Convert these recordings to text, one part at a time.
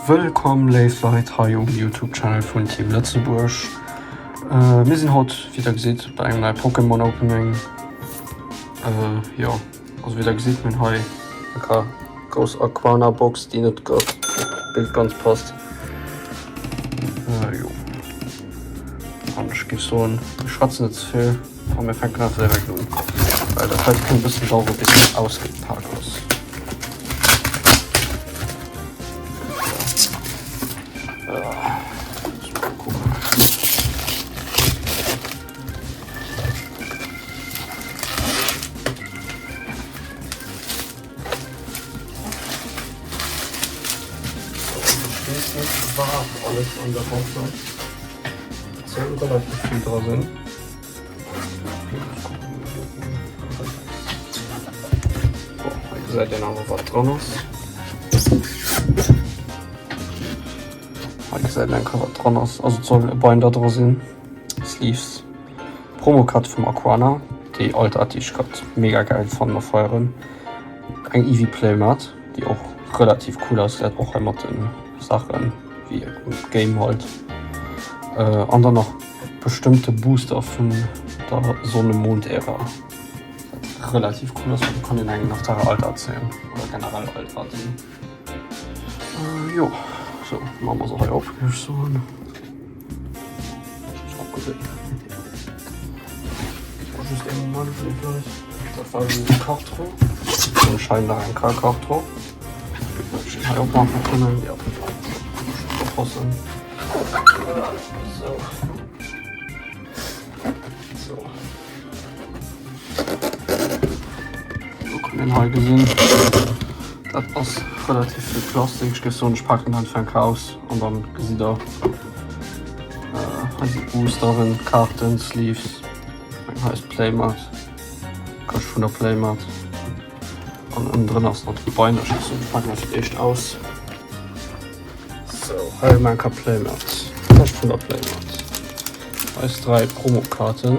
Wëllkomm léif Leit hei um Youtube Channel vun Team Lëtzebuerg. Mir sinn haut wéi der gesitt bei engem neie Pokémon Opening. Jo also wéi der gesitt mir hunn hei eng grouss Aquana Box déi net op d'Bild ganz passt. Jo an ech géif soen mir schwätzen net ze vill. A mir fänken einfach direkt un, well dat heite kann e bëssen dauere bis et ausgepak ass. Ech weess net wat alles an der Box ass. Et soll relativ vill dra sinn. Hei gesäit een awer wat dran ass. Hei gesäit een eng Kéier wat dran ass. Also et soll e Binder dra sinn, Sleeves, Promocard vum Aquana, déi alt Art déi ech grad mega gäil fannen a feieren. Eng Eevee Playmat déi och relativ cool ass, dat och hei mat den Saachen wéi um Game halt. An dann nach bestëmmte Booster vun der Sonne-Mond-Ära, wat relativ cool ass, well do kann een engem nach der Alter erzéien oder generell alt Arten. Jo, sou maache mer se hei op, géif ech soen. Just ee Moment, léif Leit. Dat war just e Karton. Anscheinend nach eng Kar Karton. Ech hei opmaache kënnen. Ja, oppassen. So. So. Do kann een hei gesinn. Dat ass relativ vill Plastik. Ech géif soen, ech paken dat einfach aus an dann gesitt der hei si Boosteren, Kaarten, Sleeves, eng hei ass d'Playmat, Këscht vun der Playmat an ënnendrënn ass nach de Binder. Ech géif soen, ech paken dat fir d'éischt aus. Sou, hei hu mer eng Kap Playmat, Këscht vun der Playmat, eis 3 Promokaarten.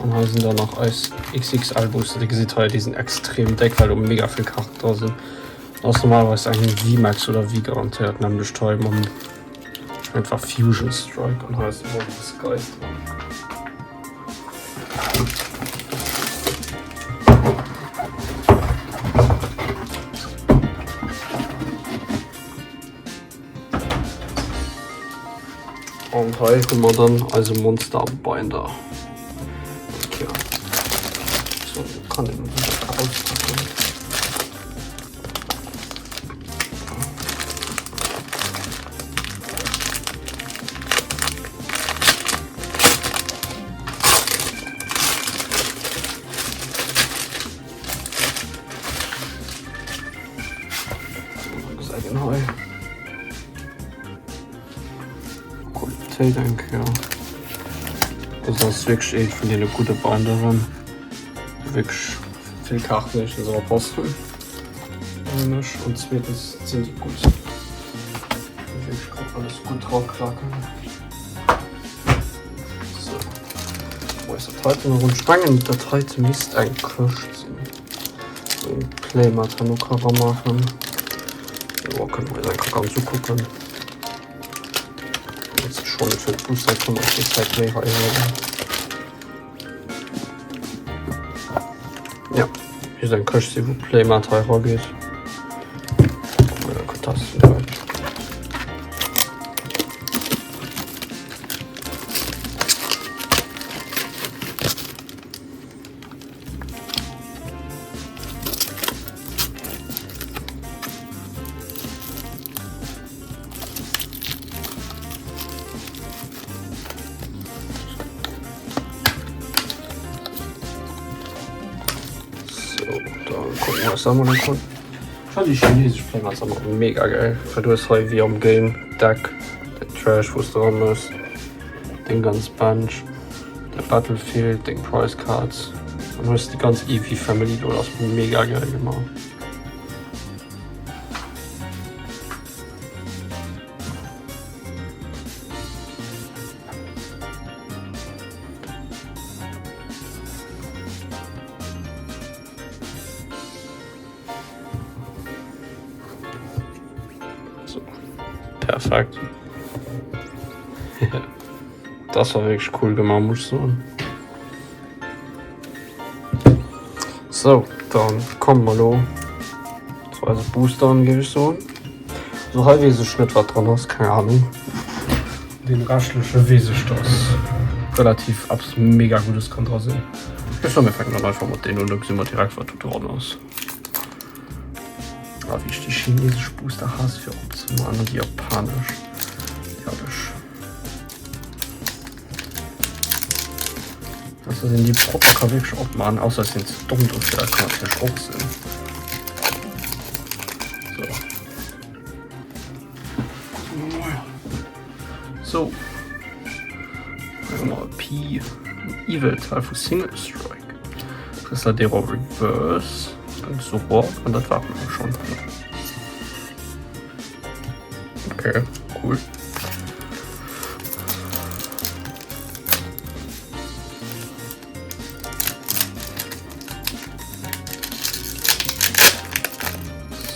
An hei sinn dann nach eis XXL Booster. Dir gesitt hei, déi sinn extrem déck, well do mega vill Karten dra sinn. Ass normalerweis eng VMAX oder V garantéiert, nämlech hei mam einfach Fusion Strike an hei ass de Molten Skies dran. An hei hu mer dann eise Monster Binder. Okay. So, kann den auspacken. Qualitéit eng Kéier. Also ass wierklech ee vun deene gudde Binderen. Wierklech vill Kaarten éischtens era passen an zweetens sinn déi gutt. Wierklech kann alles gutt dra klacken. Sou, wou ass dat heiten erëm? Ech mengen dat heite misst eng Këscht sinn, wou een d'Playmat herno ka ramaachen. Jo, kënne mer eis eng Kéier ganz ukucken. Dat ass schonn fir d'Booster kënne mer keng Zäit méi hei huelen. Ja, misst eng Këscht sinn, wou d'Playmat hei rageet. Kucke mer eis dat un. So, dann kucken wir uns da mal an. Ech fannen déi chinesesch Playmats ëmmer mega geil, well du hues hei wéi am Game Deck, den Trash wous de ran hues, deng ganz Bench, de Battlefield, deng Prize Cards an hues déi ganz Eevee Family do, dat ass mega geil gemaach. Perfekt. Das war wierklech cool gemaach, muss ech soen. Sou, dann komme mer elo zu eise Boosteren, géif ech soen. Also hei weess ech net wat dran ass, keng Ahnung. Dee reschtleche weess ech dass relativ eppes mega guddes kann dra sinn. Ech soen mir fänken dann einfach mat deenen un, da gesi mer direkt wat do dran ass. Ah wéi ech déi chinesesch Booster haasse fir opzemaachen an déi japanesch, déi hat ech. Dass een déi propper ka wierklech opman, ausser ech sinn ze domm dofir, dat kann natierlech och sinn. So. So. Mal Pi Yveltal vu Single Strike. Resladero Reverse. En Zoroark an dat war et schonn. Okay, cool.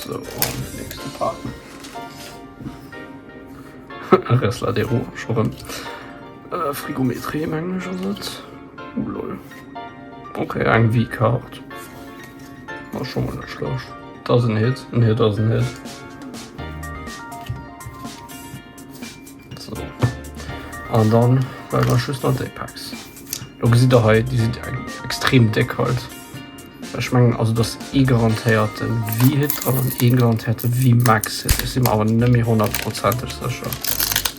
So, an den nächste Pak. Resladero, scho rëm. Äh, Frigometrie, mengen ech, ass et. Oh, lol. Okay, eng V-Card. Ass scho mol net schlecht. Dat ass en Hit, en Hit ass en Hit. So. An dann bleiwen eis just nach déi Packs. Lo gesitt der hei, déi sinn extrem déck halt. Ech mengen also dass ee garantéierte V-Hit dran an ee garantéierte V-Max-Hit. Ech si mer awer net méi honnertprozenteg sécher.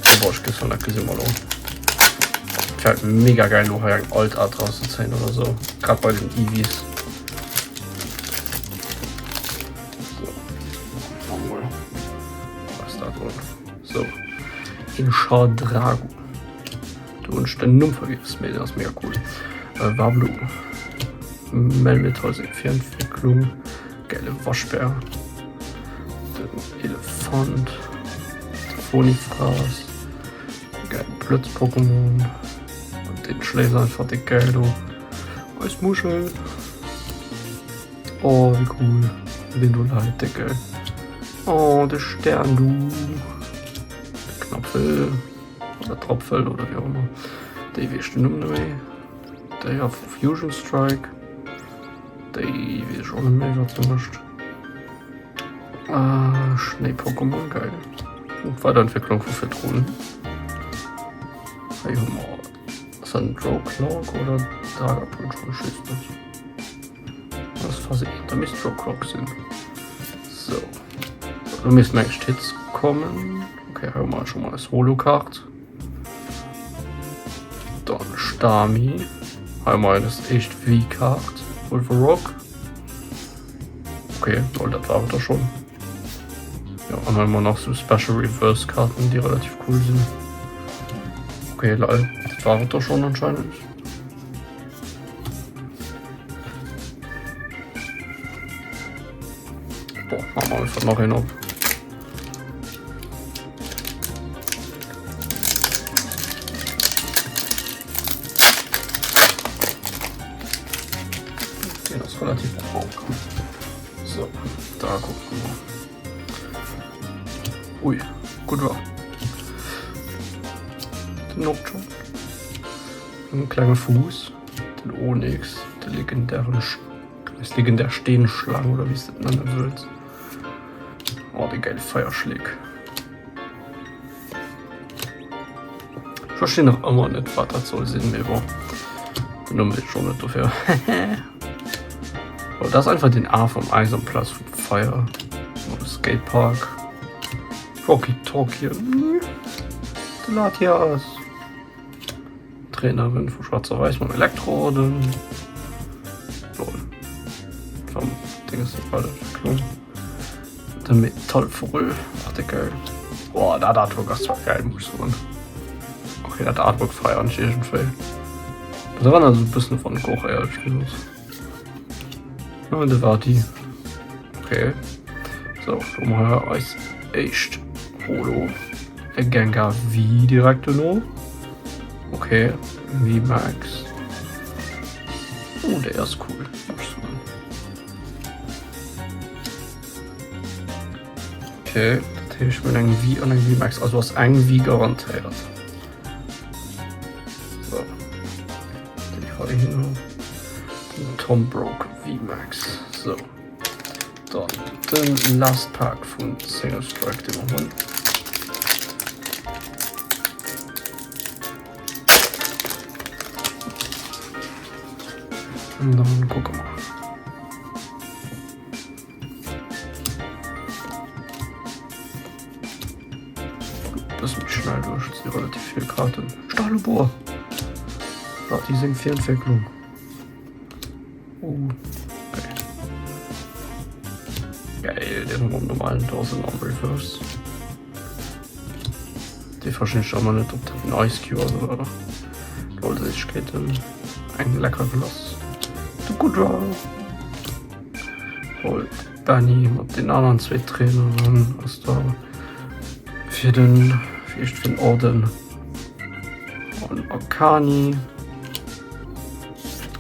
Mee bon, ech géif soen, dat gesi mer lo. Et wär halt mega geil lo hei eng Alt Art rauszezéien oder sou, grad bei den Eevees. So, mol was dat dran. So, Inchadrago. Do hunn ech den Numm vergiess, mee den ass mega cool. Äh, Wablu. Melmetal seng Virentwécklung. Gäile Waschbär. Den Elefant. Phonifras. Gäilen Blëtz-Pokémon. An den Schléiss einfach déck geil do. Eis Muschel. Oh, wéi cool. Den do läit, déck geil. Oh, de Stern du. De Knapfel. Oder Tropfel oder wéi och ëmmer. Déi weess ech den Numm net méi. Déi a vu Fusion Strike. Déi weess ech och net méi, wat se mécht. Äh, Schnéi-Pokémon, geil. Und Weiterentwicklung vu virdrun. Hei hu mer ass dat en Droclog oder Dragapult? Ech weess net. Dat ass Phase 1, da misst Droclog sinn. So. Do missten eng Hits kommen. Okay, hei hu mer scho mol eis Holo-Kaart. Dann Stami. Hei hu mer eis éischt V-Kaart. Wolverock. Okay, lol, dat war et da schonn. Jo, an hei hu mer nach sou Special Reverse Karten, déi relativ cool sinn. Okay, lol, dat war et da schonn anscheinend. Boah, machen wir einfach noch einen op. Okay, das ist relativ hoch. So, da gucken wir mal. Ui, gut war. Den Nocturne. En klenge Fuuss, den Onyx, de legendären, eis legendär Steenschlang oder wéi s de et nenne wëlls. Oh, dee gäile Feierschleek. Ech verstinn nach ëmmer net, wat dat soll sinn, mee bon, den Numm weess ech och net dofir. Oh, dat ass einfach den A vum Eis amplaz vum Feier. Oh, Skatepark. Rocky Talkie. De Latias. Trainerin vu Schwarz a Weiß mam Elektroorden. Lol. Vam Dinges Weiterentwicklung. De Metallvogel. Ach, déi geil. Boah, dat Artwork ass zwar geil, muss ich soen. Okay, dat Artwork feiern ech iergendwéi. Dat erinnert esou e bëssen u Van Gogh, éierlech gesot. Ah, de Vati. Okay. So, do hu mer eis éischt Holo. E Gengar V direkt dono. Okay, V Max. Oh, der ass cool. Okay, dat heescht mir hunn eng V an eng VMAX, also ass eng V garantéiert. So. Déi hei hin. Den Tombroke VMAX. So. Dann den last Pack vun Single Strike, dee mer hunn. An dann kucke mer. Bëssen méi schnell duerch, et si relativ vill Kaarten. Stalobor! Wat déi seng Virentwécklung. Oh, geil. Geil, den hu mer am normalen Dosen am Reverse. Dee verstinn ech ëmmer net, ob dat en Ice Cube ass oder Lol Séissegkeeten. Eng lecker Glace. De Goodra. Lol Benny mat den aneren zwee Traineren ass da fir den fir echt fir den Orden. An Akani.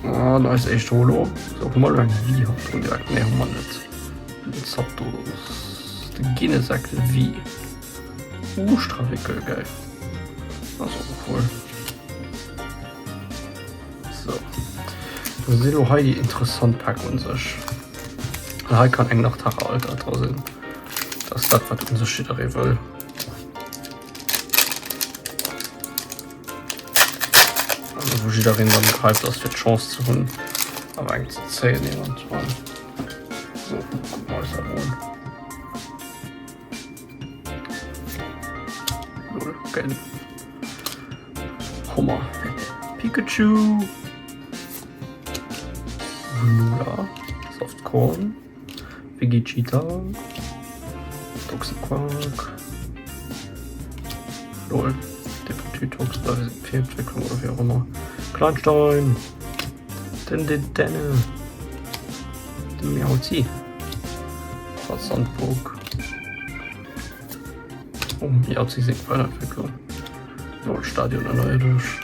An eis éischt Holo. So, hu mer elo eng V haut dran direkt? Nee, hu mer net. Den Zapdos. De Genesect V. Uh, Strawickel, geil. Das ist auch cool. So. Da sinn elo hei déi interessant Päck un sech. An hei kann eng Nachthache Alter dra sinn. Dat ass dat, wat un sech jidderee wëll. Also wou jiddereen dann gehypt ass, fir d'Chance ze hunn, awer eng ze zéien eventuell. So, kucke mer eis dat mol un. Lol, geil. Hummer. Pikachu. Nula. Softcorn. Vegeta. Toxiquark. Lol. Deputytox oder Fehlentwicklung oder wie auch immer. Kleinstein. Den Dedenne. Den Miauzi. Sandburg. Oh, Miauzi seng Weiderentwécklung. Lol, Stadion ënnerierdesch.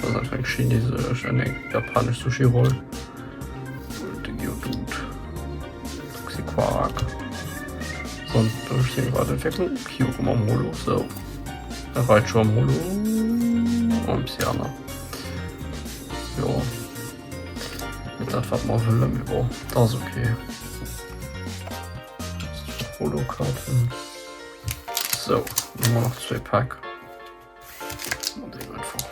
Dat ass einfach eng chinesesch an eng japanesch Sushi-Roll. De Geodude. Toxiquark. Sandburg seng Weiderentwécklung. Kyurem am Holo, sou. E Raichu am Holo. An Psyana. Jo. Net dat wat mer wëllen, mee bon, dat ass ok. Holokarten. So, dann hu mer nach zwee Päck. Mat deem einfach.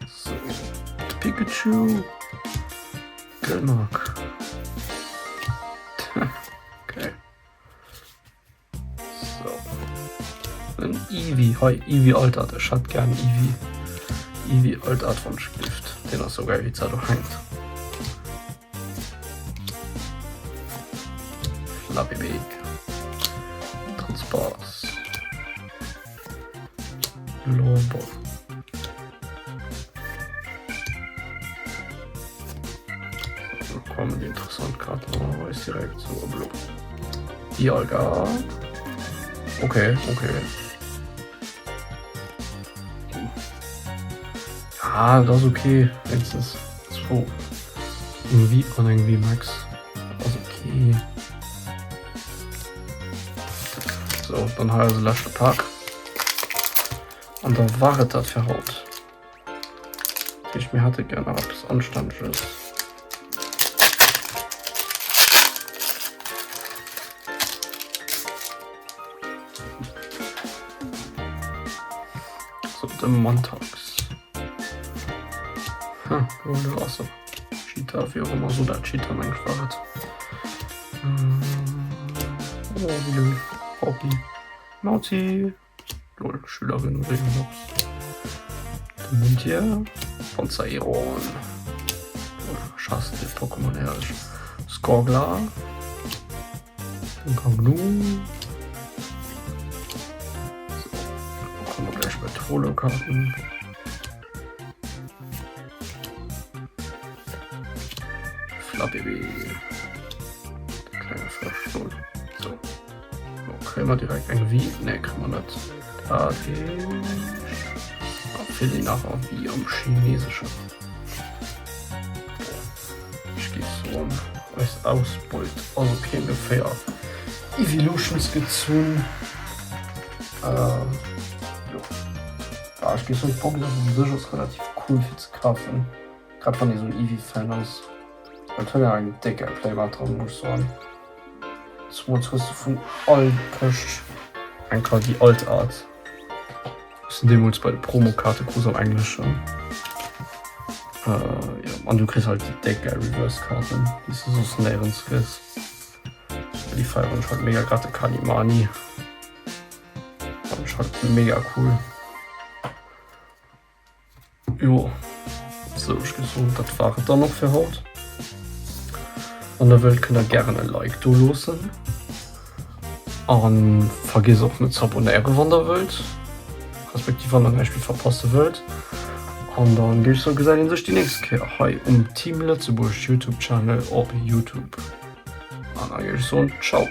So, Pikachu. Grimrock. Okay. So. En Eevee. Hei, Eevee Altert. Ech hätt gern Eevee. Eevee Altert wann ech gift. Den ass sou geil, wéi d'Sado hänkt. Flabébé. Transpass. Lobo. So, kommen die interessant Karten normalerweise direkt so blo. Dialga. Okay, okay. Ja, das ist okay. Wenigstens so. Eng V an eng VMAX. Ass okay. So, dann hei eise leschte Pak. An da war et dat fir haut. Dat heescht, mir hätte gär nach eppes Anstänneges. So, de Mantax. Hm, ohne Wasser. Cheetah, wéi och ëmmer, so dat Cheetah meng ech war et. Oh, wéi léif. Hobby. Mauzi. Lol, Schülerin oder irgendwas. De Muntier. Panzaeron. Ech hassen déi Pokémon, éierlech. Skorgla. Den Kangnu. So, da kommen wir gleich mit Holokarten. Flabébé. Der kleine Frosch. So. Kréie mer direkt eng V? Nee, kréie mer net. Dat heescht, ah, Philly nach a V am Chineseschen. Ech géif soen, eis Ausbeut ass ok. Mir hu 4 Eeveelutions gezunn. Jo, ech géif soen, d'Box ass u sech ass relativ cool fir ze kafen, grad wann ee sou en Eevee-Fan ass. Et huet awer eng déck geil Playmat dran, muss ech soen. Zemools hues de vun all Këscht eng Kart, déi Alt Art. Ech sinn deemools bei de Promokaarte krus am Engleschen. Jo, an du kriss halt déi déck geil Reverse Kaarten, déi s de soss néierens kriss. Déi feieren ech halt mega, grad de Kalimani fannen ech halt mega cool. Jo, sou ech géif soen, dat war et dann och fir haut. Wann der wëllt, kënnt der gären e Like do loossen. A vergiesst och net ze abonnéieren, wann der wëllt, respektiv wann der näischt méi verpasse wëllt. An dann géif ech soen, gesäit een sech déi nächst Kéier hei um Team Lëtzebuerg Youtube Channel op Youtube. An da géif ech soen, ciao.